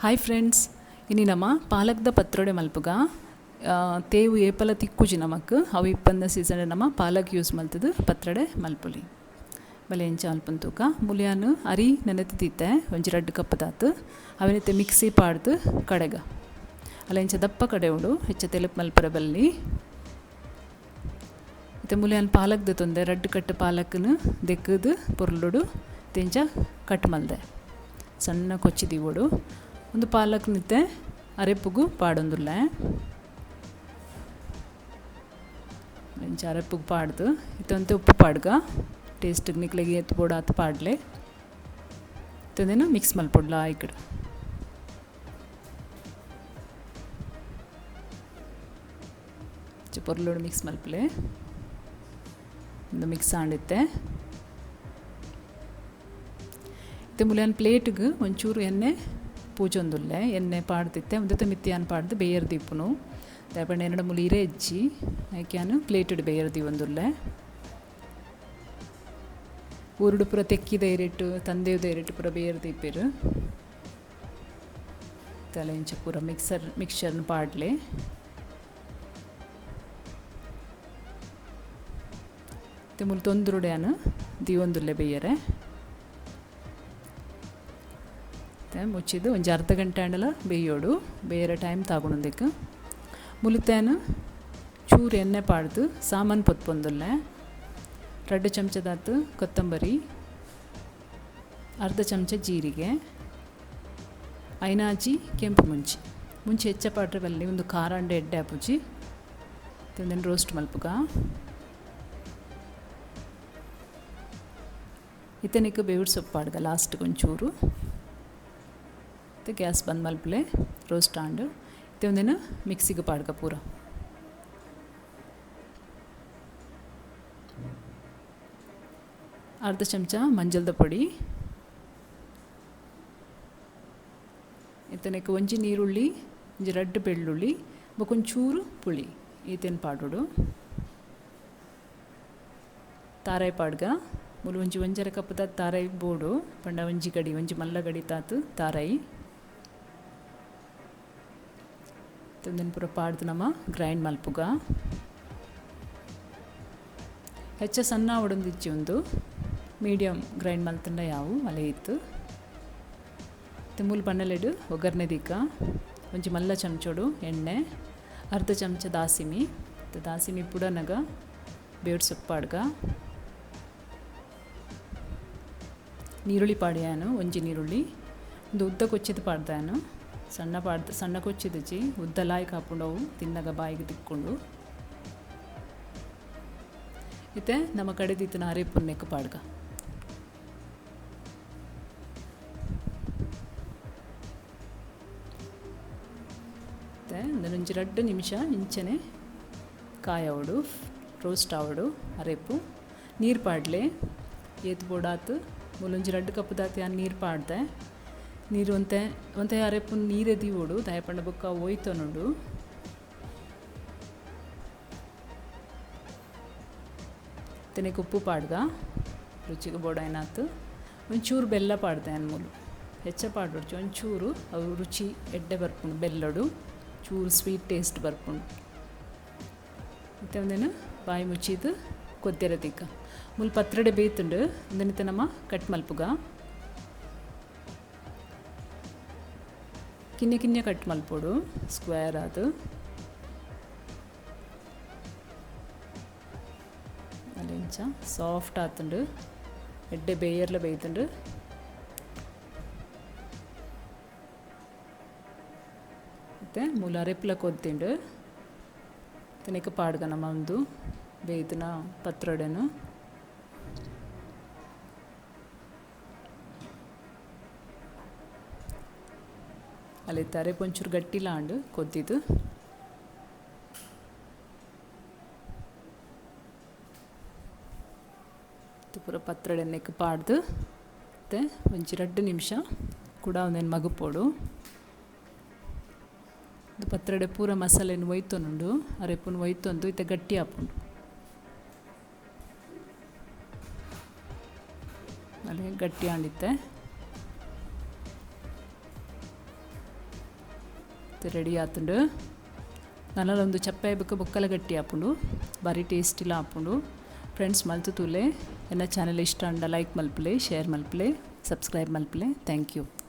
Hi friends, ಇನಿ ನಮ ಪಾಲಕ್ದ ಪತ್ರೊಡೆ ಮಲ್ಪುಗ ತೇವು ಏಪಲ ತಿಕ್ಕುಜಿ ನಮಕ್ ಅವು ಇಪ್ಪಂದ ಸೀಸನ್ ನಮ ಪಾಲಕ್ ಯೂಸ್ ಮಲ್ತದು ಪತ್ರೊಡೆ ಮಲ್ಪುಲಿ ಬಲೆ ಎಂಚ ಮಲ್ಪುನ ತೂಕ ಮುಲಿಯಾನ್ ಅರಿ ನೆನೆತಿತ್ತೆ ಒಂಜಿ ರಡ್ಡ್ ಕಪ್ ದಾತ್ ಅವೆನಿತ್ತೆ ಮಿಕ್ಸಿ ಪಾಡ್ದು ಕಡೆಗ ಅಲ್ಲ ಎಂಚ ದಪ್ಪ ಕಡೆ ಉಂಡು ಹೆಚ್ಚ ತೆಲುಪು ಮಲ್ಪರ ಬಲ್ಲಿ ಇತ್ತೆ ಮುಲಿಯಾನ್ ಪಾಲಕ್ ದೆತೊಂದೆ ರಡ್ಡ್ ಕಟ್ಟು ಪಾಲಕ್ನು ದೆಕ್ಕುದು ಪೊರ್ಲುಡು ತೆಂಚ ಕಟ್ ಮಲ್ದೆ ಸಣ್ಣ ಕೊಚ್ಚಿ ದೀವೊಡು ಒಂದು ಪಾಲಕ್ ನಿತ್ತೆ ಅರೆಪ್ಪುಗು ಪಾಡೊಂದುಲ್ಲೆ ಇಂಚ ಅರೆಪ್ಪುಗು ಪಾಡ್ದು ಇತ್ತೆ ಒಂತೆ ಉಪ್ಪು ಪಾಡ್ಗ ಟೇಸ್ಟ್ಗೆ ನಿಕ್ಲೆಗ್ ಏತ್ ಬೋಡು ಆತ್ ಪಾಡ್ಲೆ ಇತ್ತೊಂದೆನ್ ಮಿಕ್ಸ್ ಮಲ್ಪೊಡ್ಲ ಇಕ್ಕಡ್ ಪೊರ್ಲುಡು ಮಿಕ್ಸ್ ಮಲ್ಪಲೆ ಒಂದು ಮಿಕ್ಸ್ ಆಂಡಿತ್ತೆ ಇತ್ತೆ ಮುಲಿಯಾನ್ ಪ್ಲೇಟ್ಗ್ ಒಂಚೂರು ಎಣ್ಣೆ ಪೂಜೊಂದುಲ್ಲೆ ಎಣ್ಣೆ ಪಾಡ್ದಿತ್ತೆ ಉಂದೆತ ಮಿತ್ತಿಯಾನ್ ಪಾಡ್ದು ಬೇಯರ್ ದೀಪುನು ದಾಯೆಪಂಡ ಎನ್ನಡ ಮೂಲು ಇರೆ ಇಜ್ಜಿ ಐಕ್ ಯಾನ್ ಪ್ಲೇಟುಡು ಬೇಯರ್ ದೀವೊಂದುಲ್ಲೆ ಊರುಡು ಪೂರ ತೆಕ್ಕಿದ ಇರೆಟ್ ತಂದೆದ ಇರೆಟ್ ಪೂರ ಬೇಯರ್ ದೀಪೆರ್ ತಲೆ ಇಂಚ ಪೂರ ಮಿಕ್ಸರ್ನ್ ಪಾಡ್ಲೆ ಇತ್ತೆ ಮೂಲು ತೊಂದುರುಡು ಯಾನ್ ದೀವೊಂದುಲ್ಲೆ ಬೇಯರೆ ಮುಚ್ಚಿದ್ದು ಒಂಜಿ ಅರ್ಧ ಗಂಟೆ ಆಂಡಲ ಬೇಯೋಡು ಬೇಯರ ಟೈಮ್ ತಾಗುಣಂದಿಕ್ ಮುಲಿತೇನ ಚೂರು ಎಣ್ಣೆ ಪಾಡ್ದು ಸಾಮಾನು ಪೊತ್ಪೊಂದುಲ್ಲೆ ರಡ್ಡು ಚಮಚದಾತು ಕೊತ್ತಂಬರಿ ಅರ್ಧ ಚಮಚ ಜೀರಿಗೆ ಐನಾಜಿ ಕೆಂಪು ಮುಂಚಿ ಮುಂಚೆ ಹೆಚ್ಚ ಪಾಡ್ರೆ ಬಲ್ಲಿ ಒಂದು ಖಾರ ಅಂಡೆ ಎಡ್ಡೆ ಆಪುಜಿ ಒಂದೆನ್ ರೋಸ್ಟ್ ಮಲ್ಪುಗ ಇತ್ತನಿಕ್ ಬೇವಿಡ್ ಸೊಪ್ಪು ಪಾಡ್ಗ ಲಾಸ್ಟ್ಗೆ ಒಂಚೂರು ಗ್ಯಾಸ್ ಬಂದ್ ಮಲ್ಪಲೆ ರೋಸ್ಟ್ ಆಂಡ್ ಇತ್ತೆ ಒಂದೆನ್ ಮಿಕ್ಸಿಗೆ ಪಾಡ್ಗ ಪೂರ ಅರ್ಧ ಚಮಚ ಮಂಜಲ್ದ ಪೊಡಿ ಇತ್ತನೆಕ್ ಒಂಜಿ ನೀರುಳ್ಳಿ ಒಂಜಿ ರಡ್ಡ್ ಬೆಳ್ಳುಳ್ಳಿ ಬೊಕ ಒಂಚೂರು ಪುಳಿ ಈತೆನ್ ಪಾಡೊಡು ತಾರಾಯಿ ಪಾಡ್ಗ ಮೂಲು ಒಂಜಿ ಒಂಜರೆ ಕಪ್ಪುದ ತಾರಾಯಿ ಬೋಡು ಪಂಡ ಒಂಜಿ ಗಡಿ ಒಂಜಿ ಮಲ್ಲ ಗಡಿ ತಾತು ತಾರಾಯಿ ಉಂದೆನ್ ಪೂರ ಪಾಡ್ದು ನಮ ಗ್ರೈಂಡ್ ಮಲ್ಪುಗ ಹೆಚ್ಚ ಸಣ್ಣ ಆವೊಡೊಂದಿಜ್ಜಿ ಉಂದು ಮೀಡಿಯಂ ಗ್ರೈಂಡ್ ಮಲ್ತುಂಡ ಯಾವು ಅಲೆ ಇತ್ತು ಇತ್ತೆ ಮೂಲು ಬಣ್ಣಲೆಡ್ ಒಗ್ಗರಣೆ ದೀಕ ಒಂಜಿ ಮಲ್ಲ ಚಮಚೊಡು ಎಣ್ಣೆ ಅರ್ಧ ಚಮಚ ದಾಸಿಮಿ ದಾಸಿಮಿ ಪುಡನಗ ಬೇವ್ಡ್ ಸೊಪ್ಪು ಪಾಡ್ಗ ನೀರುಳ್ಳಿ ಪಾಡ್ಯಾನು ಒಂಜಿ ನೀರುಳ್ಳಿ ಒಂದು ಉದ್ದ ಕೊಚ್ಚಿದ ಪಾಡ್ದಾನು ಸಣ್ಣ ಪಾಡ್ದು ಸಣ್ಣ ಕೊಚ್ಚಿದಜಿ ಉದ್ದ ಲಾಯ್ಕ್ ಹಾಪುಂಡವು ತಿನ್ನಗ ಬಾಯಿಗೆ ತಿಕ್ಕೊಂಡು ಇತ್ತೆ ನಮ್ಮ ಕಡೆದಿತ್ತಿನ ಅರೆಪುನ್ನೆಕ್ ಪಾಡ್ಗ ಇತ್ತೆ ಒಂಜಿ ರಡ್ಡ್ ನಿಮಿಷ ಇಂಚನೆ ಕಾಯವಡು ರೋಸ್ಟ್ ಆವಡು ಅರೆಪು ನೀರು ಪಾಡ್ಲೆ ಏತ್ ಬೋಡಾತು ಮೂಲೊಂಜಿ ರಡ್ಡ್ ಕಪ್ ದಾತ್ ಯಾನ್ ನೀರು ಪಾಡ್ದೆ ನೀರು ಒಂತೆ ಒಂತೆ ಅರೆಪು ನೀರೇ ದೀವೊಡು ದಾಯೆಪಂಡ ಬೊಕ್ಕ ಒಯ್ತೊನುಂಡು ಇತ್ತೆ ಉಪ್ಪು ಪಾಡ್ಗ ರುಚಿಗೆ ಬೋಡಾಯಿನಾತ್ ಒಂಚೂರು ಬೆಲ್ಲ ಪಾಡ್ದೆ ಯಾನ್ ಮೂಲು ಹೆಚ್ಚ ಪಾಡೊಡ್ಚಿ ಒಂಚೂರು ಅವು ರುಚಿ ಎಡ್ಡೆ ಬರ್ಪುಂಡು ಬೆಲ್ಲಡು ಚೂರು ಸ್ವೀಟ್ ಟೇಸ್ಟ್ ಬರ್ಪುಂಡು ಇತ್ತೆ ಒಂದೆನ್ ಬಾಯಿ ಮುಚ್ಚಿದ್ ಕೊದ್ಯರೆ ದೀಕ ಮೂಲು ಪತ್ರೊಡೆ ಬೇತುಂಡು ಉಂದೆನ್ ಇತ್ತೆ ನಮ ಕಟ್ ಮಲ್ಪುಗ ಕಿನ್ಯ ಕಿನ್ಯ ಕಟ್ ಮಲ್ಪೊಡು ಸ್ಕ್ವೇರ್ ಆದ್ ಅಲೆಂಚ ಸಾಫ್ಟ್ ಆತುಂಡು ಎಡ್ಡೆ ಬೇಯರ್ಲ ಬೇಯ್ತುಂಡು ಇತ್ತೆ ಮೂಲು ಅರೆಪುಲ ಕೊದ್ದಿಂಡು ಇತ್ತೆ ಪಾಡ್ಗ ನಮ ಉಂದು ಬೇಯ್ದಿನ ಪತ್ರೊಡೆನು ಅಲ್ಲಿತ್ತ ಅರೆಪು ಒಂಚೂರು ಗಟ್ಟಿಲ ಆಂಡ್ ಕೊದ್ದಿದ್ದು ಪೂರ ಪತ್ರೊಡೆ ನೆಕ್ ಪಾಡ್ದು ಇತ್ತೆ ಒಂಜಿ ರಡ್ಡ್ ನಿಮಿಷ ಕುಡ ಒಂದೆನ್ ಮಗುಪೊಡು ಪತ್ರೊಡೆ ಪೂರ ಮಸಾಲೆನ್ ಒಯ್ತೊನುಂಡು ಅರೆಪುನು ಒಯ್ತೊಂದು ಇತ್ತೆ ಗಟ್ಟಿ ಆಪುಂಡು ಅಲ್ಲಿ ಗಟ್ಟಿ ಆಂಡಿತ್ತೆ. ರೆಡಿ ಆತುಂಡು. ನನಲೊಂದು ಚಪ್ಪೆ ಬೊಕ್ಕ ಬೊಕ್ಕಲ ಗಟ್ಟಿ ಆಪುಂಡು, ಬಾರಿ ಟೇಸ್ಟಿಲ ಆಪುಂಡು. ಫ್ರೆಂಡ್ಸ್ ಮಲ್ತು ತೂಲೆ. ಎನ್ನ ಚಾನೆಲ್ ಇಷ್ಟ ಅಂಡ ಲೈಕ್ ಮಲ್ಪುಲೆ, ಶೇರ್ ಮಲ್ಪುಲೆ, ಸಬ್ಸ್ಕ್ರೈಬ್ ಮಲ್ಪುಲೆ. Thank you.